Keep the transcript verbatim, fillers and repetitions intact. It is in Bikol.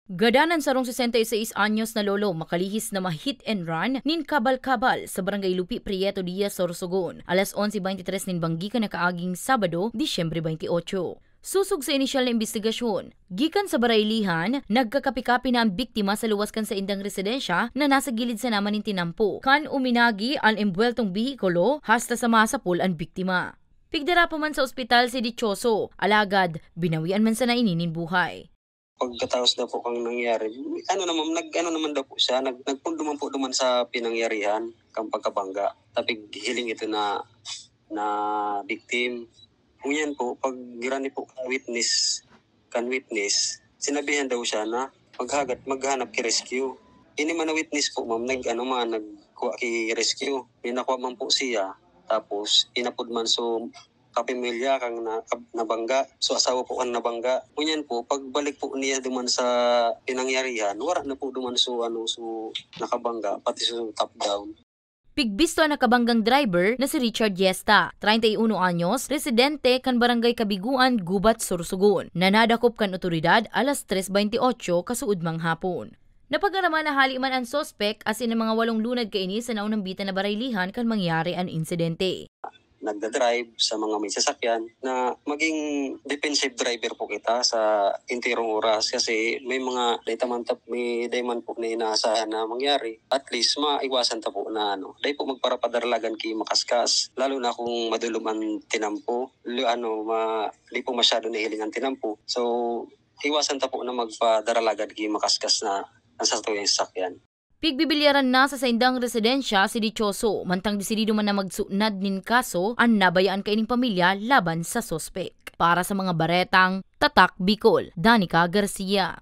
Gadan an sarong sesenta y seis anyos na lolo makalihis na ma-hit and run nin kabal-kabal sa Barangay Lupi Prieto Diaz, Sorsogon, alas onse veintitrés nin banggi kan nakaaging Sabado, Disyembre twenty-eight. Sosog sa inisyal na imbestigasyon, gikan sa Baraylihan, nagkakapi-kapi na an biktima sa luwas kan saindang residensya na nasa gilid sana man nin tinampo, kan uminagi an embuweltong behikulo hasta sa masapol an biktima. Pigdara pa man sa ospital si Dichoso, alagad binawian man sana ini nin buhay. Pagkataos daw po kang nangyari, ano naman, nag-ano naman daw po siya, nag-, nagpundo man po duman sa pinangyarihan, kang pagkabangga. Tapig hiling ito na, na victim. Ngunyan po, pag girani po kan witness, kan witness, sinabihan daw siya na maghagad, maghanap ki rescue. Ini man na witness po, ma'am, nag-ano man, nagkuha ki rescue. May nakuha man po siya. Tapos, inapod man so kapamilya kang na-, kab-, nabangga. So, asawa po kang nabangga. Ngunyan po, pagbalik po niya duman sa pinangyarihan, wala na po duman so, ano, so nakabangga, pati so top down. Pigbisto an nakabanggang driver na si Richard Yesta, treinta y uno anyos, residente kan Barangay Kabiguan, Gubat, Sorsogon, na nadakop kan otoridad alas tres bentiocho kasuodmang hapon. Napag-araman na hali man an suspek asin an mga walong lunad kaini sa naunambitan na baraylihan kan mangyari an insidente. Nagda-drive sa mga may sasakyan na maging defensive driver po kita sa enterong oras kasi may mga dai ta man tap-, may dai man po na inaasahan na mangyari. At least maiwasan ta po na ano, dai po magparapadaralagan ki makaskas, lalo na kung madulom an tinampo, lo-, ano, ma-, di po masyado nahiling an tinampo. So, iwasan ta po na magpadaralagan ki makaskas na nasa satuyang sasakyan. Pigbibilyaran na sa saindang residensya si Dichoso, mantang desidido man na magsunad nin kaso an nabayaan kaining pamilya laban sa suspek. Para sa mga baretang Tatak Bicol, Danica Garcia.